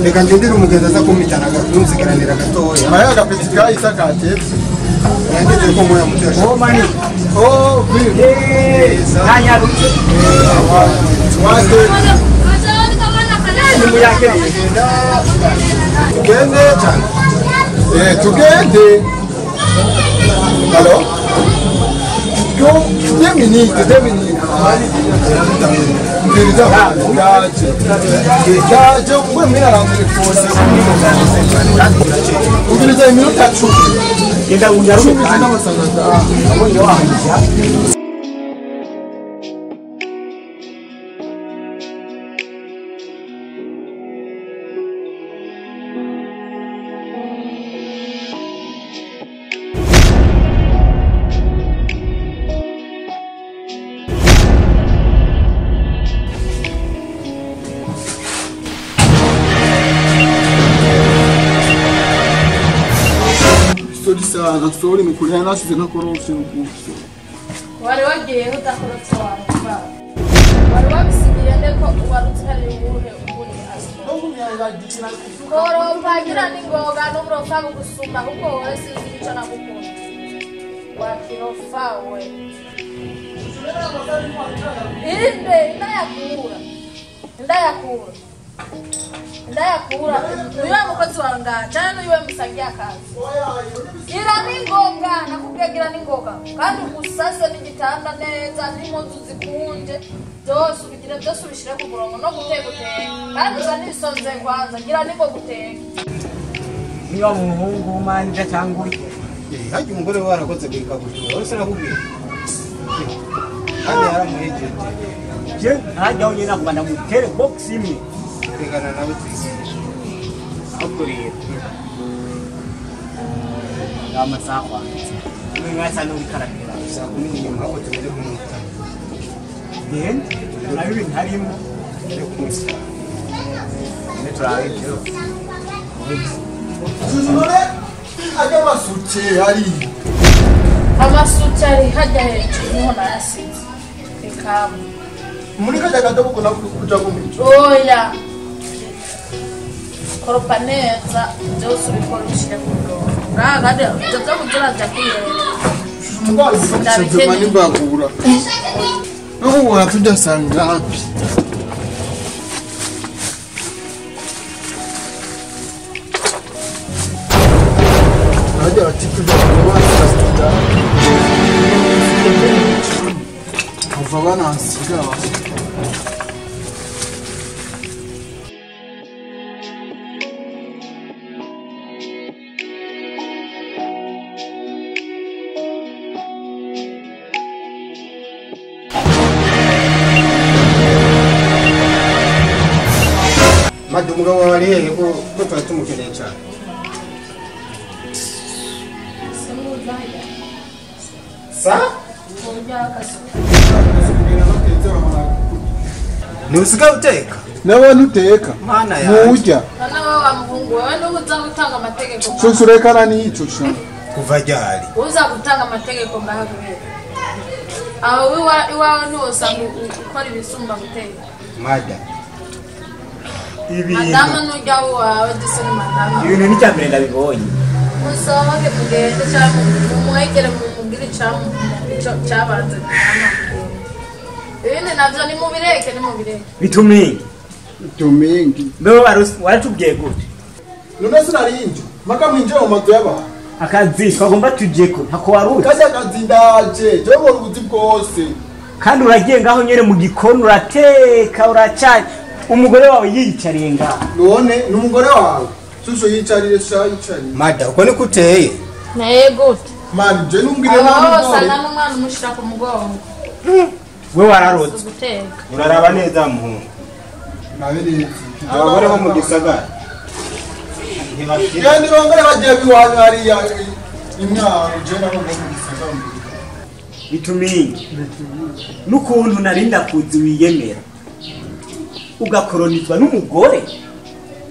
Reka ngendere umugenzi aza kumitana numusigaranira gatoya. Maya agapeti kahise katetse. Yangeze ko moya mutesha. Oh mani. Oh please. Nanyarutse. Tugende cyane. Tugende. Hello? Go, 10 minutes, 10 minutes. Ndaje ubwo mwina rantelefone. Ubiriza iminota 10. Genda unyaruke kandi n'amasanga. Abonye wahangije. Sorry, mukuri nasize ntakorotse gusa. Wari wagiye udakorotse wawe. Wari wabisigiye ndeko warutse hari ubuhe ubundi asiko. Koropa gira ningoga n'uburofa bugusumba kuko wowe sinzi icyo nagukunda. Wakirofa we. Inde ndayakura. Ndayakura. Ndayakura. Uyu mukozi wawe ngaha cyane n'uyu musangiye akazi. Gira ningoga nakubwiye gira ningoga kandi usase n'igitanda neza n'impuzu zikunje byose ubigire byose ubishire ku murongo no guteka uteka kandi uzane ibisonze kwanza gira ningoga uteke. Niba muhungu manje cyangwa uri hajya umugore we warakoze guhika wese nakubwiye kandi yaramuhejeje je hajya nyine nakubanda mutere box imwe tegana nawe twese ahubwo rero amasaha kwanza mwasa n'ubikarakera saa 10 n'inyuma aho tugeze kumwita genda nayo ibintu harimo yo kumwita turabe rero none ajya amasuke ari amasuke ari hajya hejuru niho nayasize ikamu muri kajya kadobo ko nakuja kumico oya koropa neza byose ubikora ubishyire ku murongo kandi ibyo byo kujya kwiyera nimbagura no watujya sangapi hajya ati tujya kuba kuva banansiga. Madu umugabo wawe ari hehe ko twari tumukeneye cyane? Sa? Ni usigaye uteka? Nawe ntuteka. Mana yanjye. Mujya. Nawe wa muhungu wewe n'ubu uza gutanga amategeko. Susurekana n'ico sha. Kuva ryari? Uza gutanga amategeko ngaha kubera. Aho iwawe ntiwosanga ukora ibisumba guteka. Mada. Madamu nujya wawe dusone madamu. Ibintu ni cyambere ndabibonye. Musohoke mugende cyangwa mumwegere mumubwire icyabanze. Ibindi navyo ni mubireke ni mubireke. Bitumingi. Bitumingi. Mbe waratubwiye gute? None sinarinje. Maka mwinjira mu mazu y'abantu. Akazi twagomba tujeko ntako waruzi. Kazi akazi ndaje. Jewe mbona ubuzi bwose. Kandi uragiye ngaho nyene mu gikoni urateka uracanye. Umugore wawe yiyicariye ngaho. None n'umugore wawe Suso yicarire sha yicarire. Mada uko niko uteye? Naye gute? Mani je numbwire nawe. Usanga n'umwana umushira ku mugongo. We wararotse. Uraraba neza muhungu. Naberetse. Abagore bo mu gisagara. Ntibakira. Kandi bongere bagiye biwanyu hariya. Imwaro je nabo ngo gisanga. Bitumingi. Nukuntu narinda kuzi wiyemera. Ugakoronizwa n'umugore.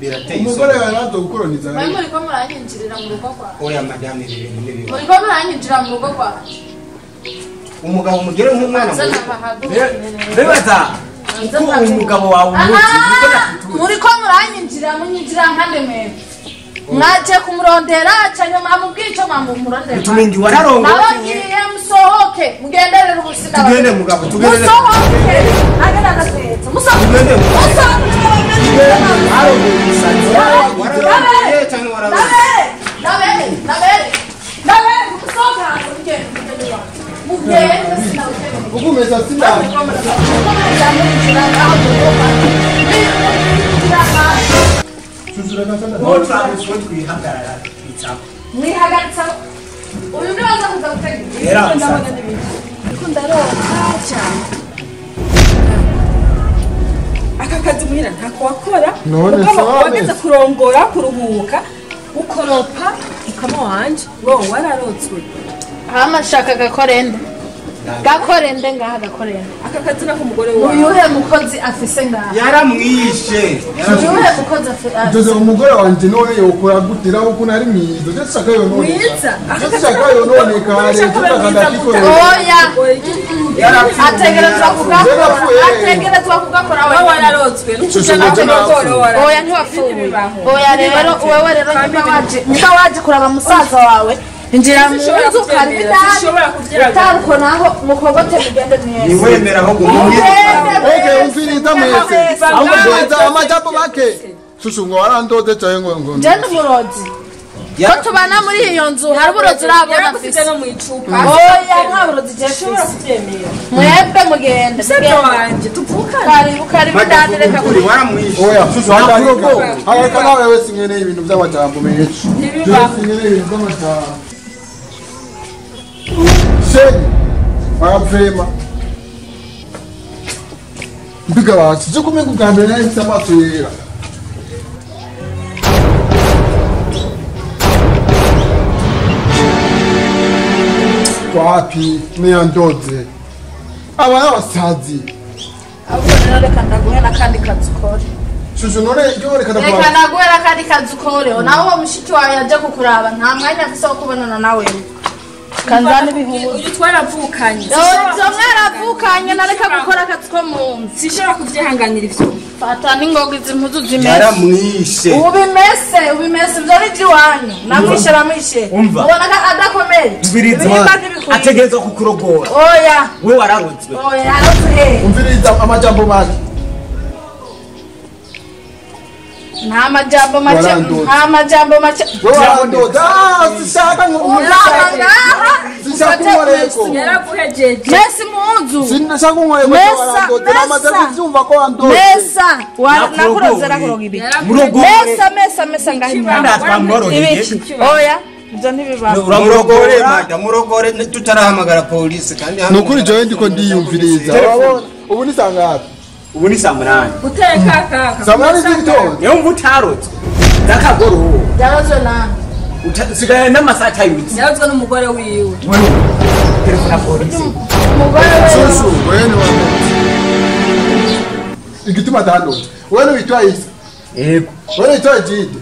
Birateye isoni. Umugore yarazo gukoroniza. Mwe muri ko muranyinjirira mu rugo kwa. Oya madame ibi bintu nibi. Muri ko muranyinjira mu rugo kwa. Umugabo mugere nk'umwana mu. Bebaza. Uko umugabo wawe umuzi muri ko muranyinjira munyinjira nkande mwe. Mwaje kumurondera cyane mwamubwiye icyo mwamurondera. Bitumingi wararongo. Nabagiye musohoke mugenderere ubusina. Tugende mugabo tugende. Musohoke. Agana nasetse. Musohoke. Musohoke. Aka kazi muhira ntako wakora wageze kurongora kuruhuka ukoropa ukama wanje wowe wararotswe hama shaka gakorende gakorende ngaha gakorende aka kazi nako umugore wawe uyuhe mukozi afise ngaha yaramwishe uyuhe mukozi afise Jose umugore wanje none yokora gutira uko nari mwiza je shaka yo none mwiza aka shaka yo none kare oya ategerezwa kugakora ategerezwa kugakora wewe wararotswe oya ntiwapfuye oya rero wewe rero nyuma waje kuraba musaza wawe injira mu nzu kari naho mukogote mugende mwese niwemera aho gumwe okay umfirita mwese ahubwo amajambo make shushu ngo warandoze cyaye ngo ngo je n'umurozi ko tubana muri iyo nzu hari uburozi urabona mfise no mu icupa oya nta burozi je nshobora kubyemera mwebwe mugende musaza wanje tuvukane karibu karibu ndani reka kuri waramwishe oya shushu hagarika nawe wese nkeneye ibintu by'amajambo menshi nkeneye ibintu by'amajambo Sheni waravema mbiga basi je kumenya ubwa mbere nari mfite amaso yera wapi niyandoze aba n'abasazi ahubwo rero reka ndaguhe n'akandi kazi ukore shushu none ryo reka ndaguhe reka ndaguhe n'akandi kazi ukore nawe uwo mushiki wawe yaje kukuraba nta mwanya afise wo kubonana nawe kanzani bihuza uyu twaravukanye ivyo mwaravukanye nareka gukora akazi ko mu nzu sinshobora kuvyihanganira ivyo fata n'ingoga izi mpuzu zimese yaramwishe ubimese ubimese ivyo ni ivy'iwanyu namwishe bamwishe ubona ko adakomeye ibihimba ntibikwiye ategerezwa kukurogora oya we wararotswe oya yarotswe umviriza amajambo make nta majambo make nta majambo make warandoza sishaka sishaka unkoreko yaraguhejeje mesi munzu sinashaka unkoreko warandoza namaze kuvyumva ko wandoze mesa nakuroze nakuroga ibi mesa mesa mesa ngaho ibiki oya ivyo ntibibaho murogore mada murogore tutarahamagara polisi kandi nukuri jewe ndiko ndiyumviriza ubu ni sangapi ubu ni saa munani guteka kaka saa munani z'igitondo niyo mva utarotswe z'akagoroba yarozwe nande usigaye n'amasaha atayutse yarozwe n'umugore wiwe telefona polisi umugore wiwe shushu wewe ni wandoze igituma atandotse wewe witwa isa yego wewe witwa jide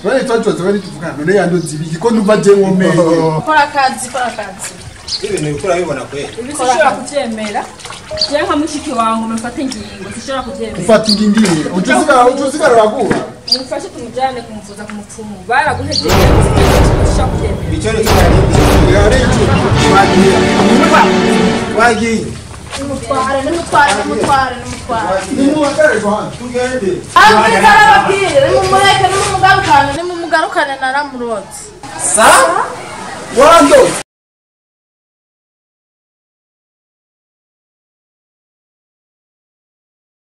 wewe witwa jose wewe tuvugana none yandoze ibiki ko numva je nkomeye kora akazi kora akazi ibintu bikura bibona kweli ibi sinshobora kuvyemera je nka mushiki wangu mufate ingingo sinshobora kuvyemera ufata ingingo ucusigara uraguha mufashe tumujane kumuvuza ku mupfumu baraguhejeje sinshobora kuvyemera icyo ni cyo wagiye nimutware nimutware nimutware nimutware nimuhagarare hano tugende amwiza arababwire nimumureke nimumugarukane nimumugarukane naramuroze sa wandoze.